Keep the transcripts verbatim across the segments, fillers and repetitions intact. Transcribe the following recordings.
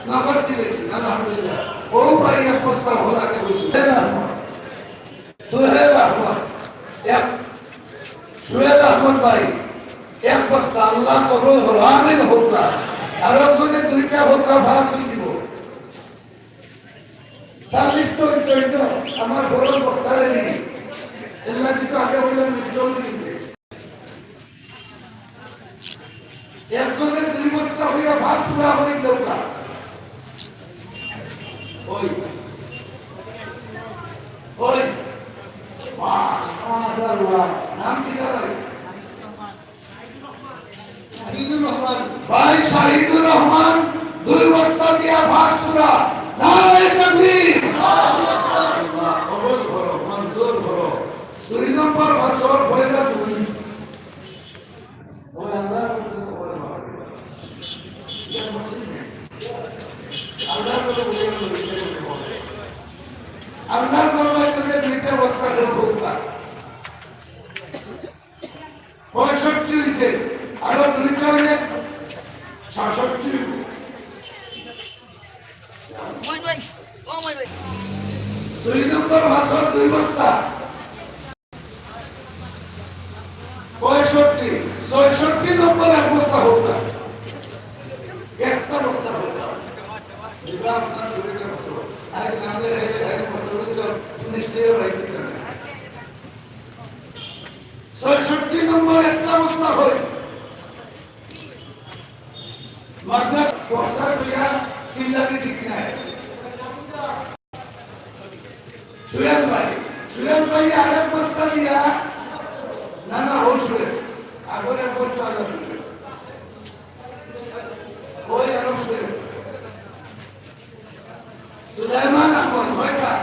নাম্বার দিবে, আলহামদুলিল্লাহ। ও ভাই, এক বস্তা হল আগে বলছি। সুহেল আহমদ, সুহেল আহমদ, এক, সুহেল আহমদ ভাই, এক বস্তা, আল্লাহ কবুল হলো, আমিন হোক না। আর একজনে দুইটা হোক না, পাঁচ হয়ে দিব। চল্লিশ তো হইতো, হইতো, আমার বড় বক্তারে নেই। এল্লা কিন্তু আগে হইলে মিস করে দিছে। একজনের দুই বস্তা হইয়া পাঁচ পুরা হয়ে দেউকা। ওই। ওই। মা-, মাশাআল্লাহ। নাম কি তার ভাই? শাহিদুর রহমান। ভাই শাহিদুর রহমান, দুই বস্তা দিয়া পাঁচ পুরা। নারায়ে তাকবীর। আল্লাহ, কবুল করো, মঞ্জুর করো। দুই নম্বর বছর পয়লা তুমি। ওই আল্লাহর কবুল করো। আল্লাহর কবুল করো। আল্লাহর দরবারে তুমি দুইটা বস্তা করে বলবা। পঁয়ষট্টি হইছে, আরো দুইটা হইলে সাতষট্টি হইব। মহেশ ভাই, ও মহেশ ভাই। দুই নম্বর বছর দুই বস্তা। পঁয়ষট্টি, ছয়ষট্টি নম্বর এক বস্তা হোক না। একটা বস্তা হোক না। যেটা আপনার সুবিধা মতো। আর নামে রেখে রেখে মতো বলছে, নিশ্চয়ই রাখতে পারে। ছয়ষট্টি নম্বর একটা বস্তা হয়। মাদ্রাসা পর্দা করিয়া চিল্লানি ঠিক নাই। সুহেল ভাই, সুহেল ভাই আরেক বস্তা দিয়া, না, না, ও সুহেল, আগর এক বস্তা আলো সুহেল। ওই আরো সুহেল। সুলাইমান আহমদ, কয়টা?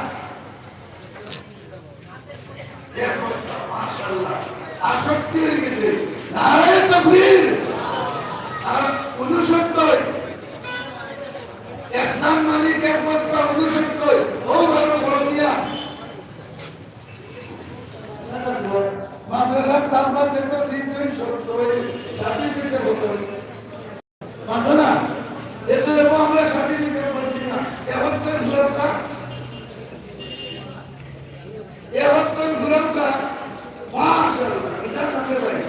এক বস্তা, মাশাআল্লাহ। আটষট্টি হয়ে গেছে। নারায়ে তাকবীর। আর ঊনসত্তর। এহসান মালিক এক বস্তা ঊনসত্তর। ও ভালো বড় দিয়া। মাদ্রাসার দাম বাদ দিতে সিদ্ধ সত্তর, ষাট পিছে হতো। মানছো না? এতে দেখো আমরা সার্টিফিকেট পাচ্ছি না। একাত্তর সুরক্ষা, একাত্তর সুরক্ষা, মাশাআল্লাহ, এটা নামে ভাই।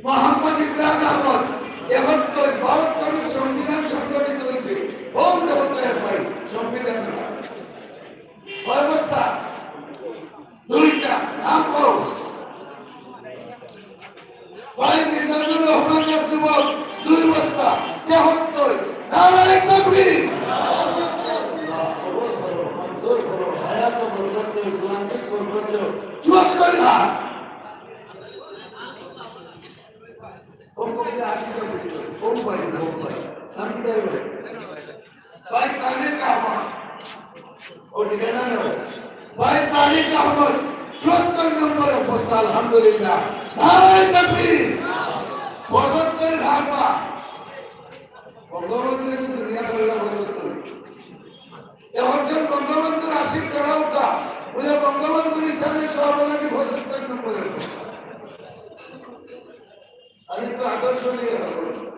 মোহাম্মদ ইমরান আহমদ, একাত্তর, বাহাত্তর সংবিধান সংগঠিত হয়েছে। হোম দেবতায় ভাই, সংবিধান। কয় বস্তা? দুইটা। নাম কও। ভাই মিজানুর রহমান এক যুবক, দুই বস্তা, তেহত্তর। নারায়ে তাকবীর। আল্লাহ কবুল করো, মঞ্জুর করো, হায়াত বরকত দেও, জোয়ানি বরকত দেও। চুয়াত্তর হাত। ও কবি আশিটা বছর, ও ভাই, ও ভাই। নাম কি তার ভাই? ভাই তারেক আহমদ। ও ঠিকানা নেও। ভাই তারেক আহমদ, চুয়াত্তর নম্বর অবস্থা, আলহামদুলিল্লাহ। নারায়ে তাকবীর। পঁচাত্তর হারপা। বঙ্গবন্ধু কিন্তু দুনিয়া ছাড়লা পঁচাত্তর। এ অর্জন বঙ্গবন্ধুর আশিক করা উঠা। বলে বঙ্গবন্ধুর হিসাবে সভাপতি পঁচাত্তর নম্বরে। আর একটু আকর্ষণীয় হলো।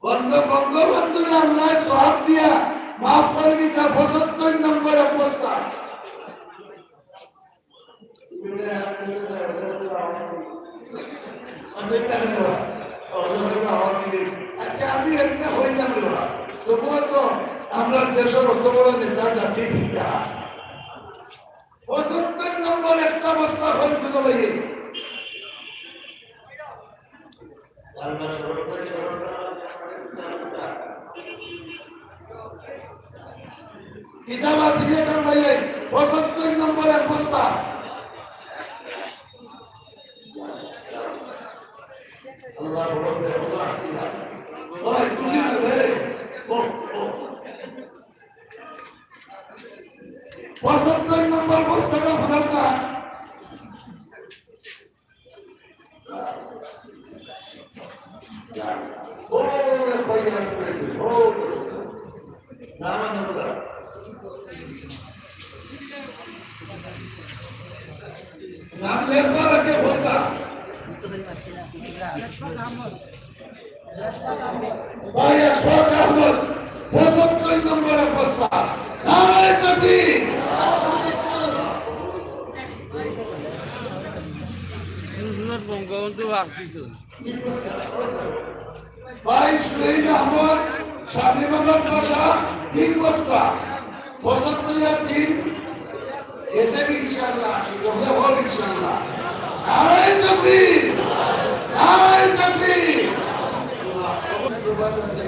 বঙ্গ-, বঙ্গবন্ধুর আল্লাহ সওয়াব দিয়া মাফ করে দিতা পঁচাত্তর নম্বর অবস্থা। আচ্ছা, আমি একটা হইলাম রে বাবা। তবুও তো আমরা দেশের অত বড় নেতা জাতির পিতা। পঁচাত্তর নম্বর একটা বস্তা হল বুঝো ভাই। কিতাব আছে কি কার ভাই? পঁচাত্তর নম্বর এক বস্তা। আল্লাহ বড় করে, আল্লাহ, আল্লাহ। ভাই, খুশি না রে? ও, ও। পঁচাত্তর নম্বর বস্তাটা ফুরাউকা। ও, ভাই, আমি করেছি। ও, না, না, না, না। নাম লেখবার আগে বলবা। ভাই আশফাক আহমদ, পঁচাত্তর নম্বরে বস্তা। নারায়ে তাকবীর। ভাই শহীদ আহমদ, স্বাধীনতার ভাষা, তিন বস্তা। পঁচাত্তর আর তিন, এসে কি ইনশাআল্লাহ, আসি, কবুল হোক ইনশাআল্লাহ। নারায়ে তাকবীর, নারায়ে তাকবীর। আল্লাহ, কবুল প্রবাদ আছে,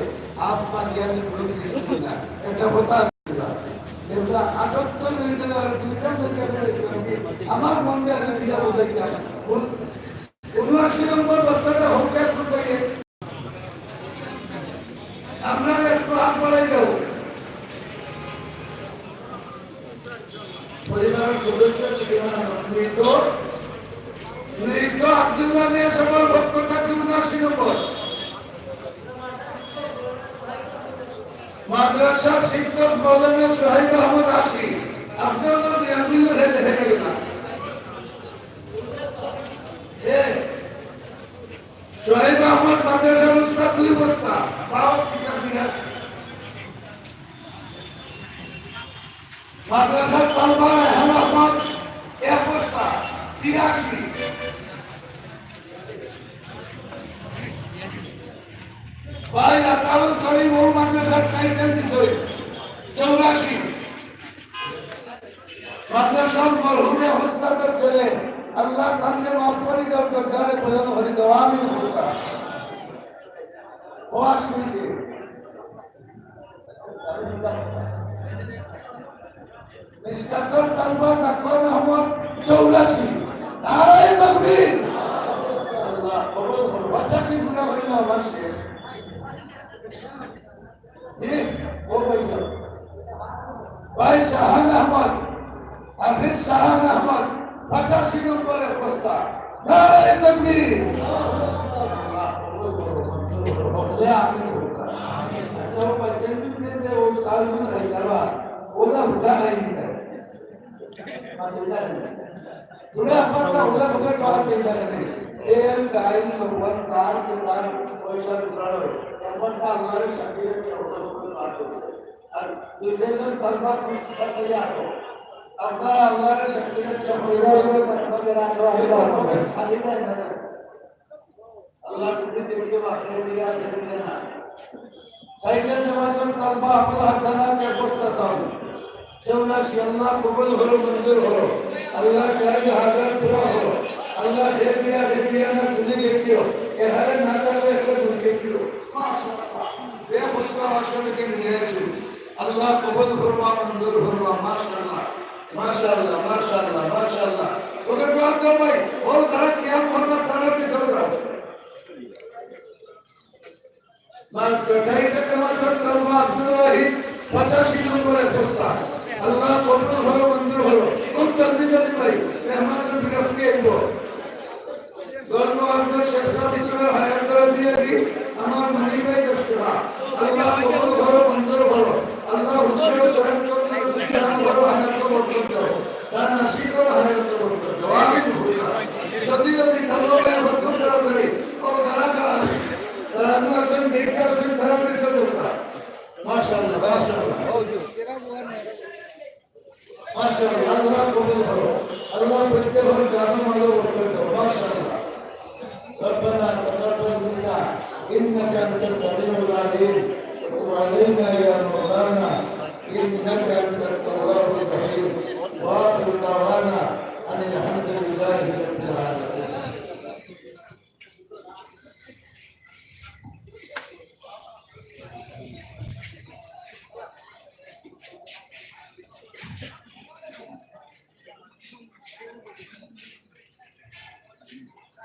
আপ পান জ্ঞান প্রতি বিষ্ণু না। একটা কথা আছে, এগুলা আটাত্তর হয়ে গেল, আর দুইটা লোকে বলে, আমার মনটা আমি দুইটা বোঝাইতাম। উন-, উনআশি নম্বর বস্তাটা হোক এক রুপাইয়ে। আমরা একটু হাত বাড়াই দেব। পরিবারের সদস্য ঠিকানা মৃত, মৃত আব্দুল্লাহ মিয়া সাহেবের পক্ষ থেকে উনআশি নম্বর। মাদ্রাসার শিক্ষক মৌলানা সোহাইব আহমদ আশি, আপনারা তো দুই আঙ্গুল ধরে দেখা যাবে না। কে? সোহেব আহমদ মাদ্রাসার উস্তাদ দুই বস্তা, পাও ঠিক আছে। মাদ্রাসার তালবা রায়হান আহমদ এক বস্তা, তিরাশি। ভাই আতাউল করিম ও মাদ্রাসার টাইটেল দিছে, চৌরাশি। মাদ্রাসার মরহুমে উস্তাদর ছেলে, আল্লাহ তানরে মাফ করি দেও, দরজারে বুলন্দ করি দেও, আমিন। ও আশি। মিশকাতর তালবা আকবর আহমদ চৌরাশি। নারায়ে তাকবীর। আল্লাহ কবুল করো। বাচ্চা কি গুনাহ হইল আমার শেষ। জি, ও ভাই সাহেব। ভাই শাহান আহমদ, হাফিজ শাহান আহমদ, পঁচাশি নম্বরে বস্তা। নারায়ে তাকবীর। আল্লাহ কবুল করো, মঞ্জুর করো। বললে আমিন। আচ্ছা, ও বাচ্চা কি দে দে, ও সাল মে খাই যাবা। ওলা উঠা খাই নি খাই। মাতুলা নি। তোরা আপনার ওলা বুকে পাওয়া পেয়ে যাবে। এম ডাইল ওয়ান সাল কে তার পয়সা ঢুকালো। এখন তা আল্লাহর সাক্ষী রেখে ওলা বুকে পাওয়া পেয়ে যাবে। আর দুই চারজন তালবা পিস পাঠাইয়া আনো। আপনারা আল্লাহর সাক্ষী রেখে ওলা বুকে পাওয়া পেয়ে যাবে। খালি যায় না। আল্লাহ তুমি দেখিও, আখেরাতে আর দেখিও না। টাইটেল জমাতুল তালবা আবুল হাসানাত এক বস্তা চাউল। চৌরাশি, আল্লাহ কবুল করো, মঞ্জুর করো। আল্লাহ চাই হাজার পুরা করো। আল্লাহ যে দিলা, যে দিলা না তুমি দেখিও। এখানে না থাকলে একটা দূর দেখিও। যে বস্তা আসলে নিয়ে আসুন। আল্লাহ কবুল করবা, মঞ্জুর করবা। মাশাআল্লাহ, মাশাআল্লাহ, মাশাআল্লাহ, মাশাআল্লাহ। ওকে জবাব দাও ভাই, ওর যারা কিয়াম করবে, তারা পিছনে যাও। মাত্র ষাট টাকা মাত্র তালবা আব্দুল ওয়াহিদ, পঁচাশি নম্বরে বস্তা। আল্লাহ কবুল করো, মঞ্জুর করো। খুব জলদি জলদি ভাই, মেহমানদের বিরক্তি আইব। ধর্ম আব্দুল শেখ সাহেব হুজুরের হায়াত করে দিয়ে দি, আমার মনি ভাই দশ টাকা। আল্লাহ কবুল করো, মঞ্জুর করো। আল্লাহ হুজুরের শরীর করো, হায়াত বরকত দাও। তার নাসিবের হায়াত বরকত দাও। আমিন। জলদি জলদি তালবা ভাই, বরকত দাও করি। ও তারা যারা আছে, তারা তো আছেন, দেখতে আছেন, তারা পিছনে যান। মাশাআল্লাহ, মাশাআল্লাহ। মাশাআল্লাহ, আল্লাহ কবুল করো। আল্লাহ প্রত্যেকের জানো ভালো বরকত দাও। মাশাআল্লাহ। ربنا تقبل منا إنك أنت السميع العليم وتب علينا يا مولانا إنك أنت التواب الرحيم. وآخر دعوانا أن الحمد لله رب العالمين.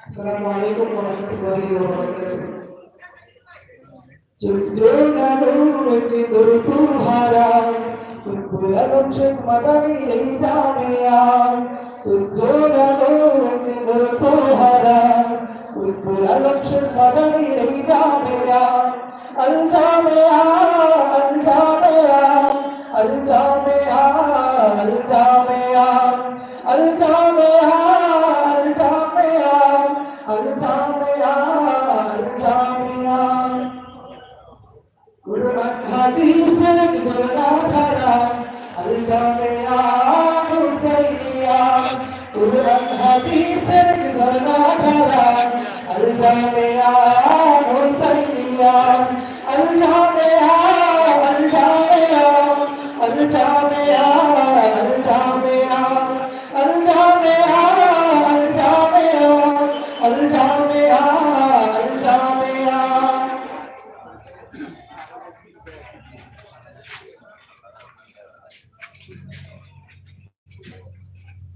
السلام عليكم ورحمة الله وبركاته. চুদ্দ নানুর কে নূর পুহারা, কুতুবুল আলম শেখ মাদানির এই জামেয়া। চুদ্দ নানুর কে নূর পুহারা, কুতুবুল আলম শেখ মাদানির এই জামেয়া। আল জামেয়া, আল জামেয়া, আল জামেয়া, আল জামেয়া। আল জামেয়া, আল জামেয়া, আল জামেয়া, আল জামেয়া। হাদিসের ঝর্ণাধারা, আল জামিয়া হুসাইনিয়া। কুরআন হাদিসের ঝর্ণাধারা, আল জামিয়া হুসাইনিয়া। আল জামিয়া, আল জামিয়া, আল জামিয়া, আল জামিয়া, আল জামিয়া, আল জামিয়া, আল জামিয়া, আল জামিয়া।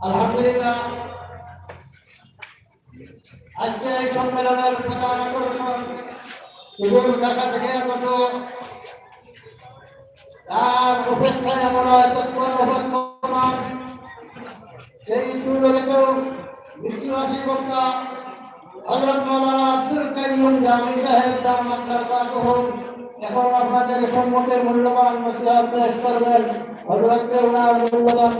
আলহামদুলিল্লাহ, আজকে এই সম্মেলনের প্রধান আকর্ষণ সুদূর ঢাকা থেকে আগত, তার অপেক্ষায় আমরা এতক্ষণ অপেক্ষমান। সেই সুরক্ষিত মৃত্যুরাশি বক্তা হযরত মাওলানা আব্দুল কাইয়ুম জামি সাহেব দামাত বারকাতুহুম এখন আপনাদের সম্মুখে মূল্যবান নসিহত পেশ করবেন। হযরতকে ওনার মূল্যবান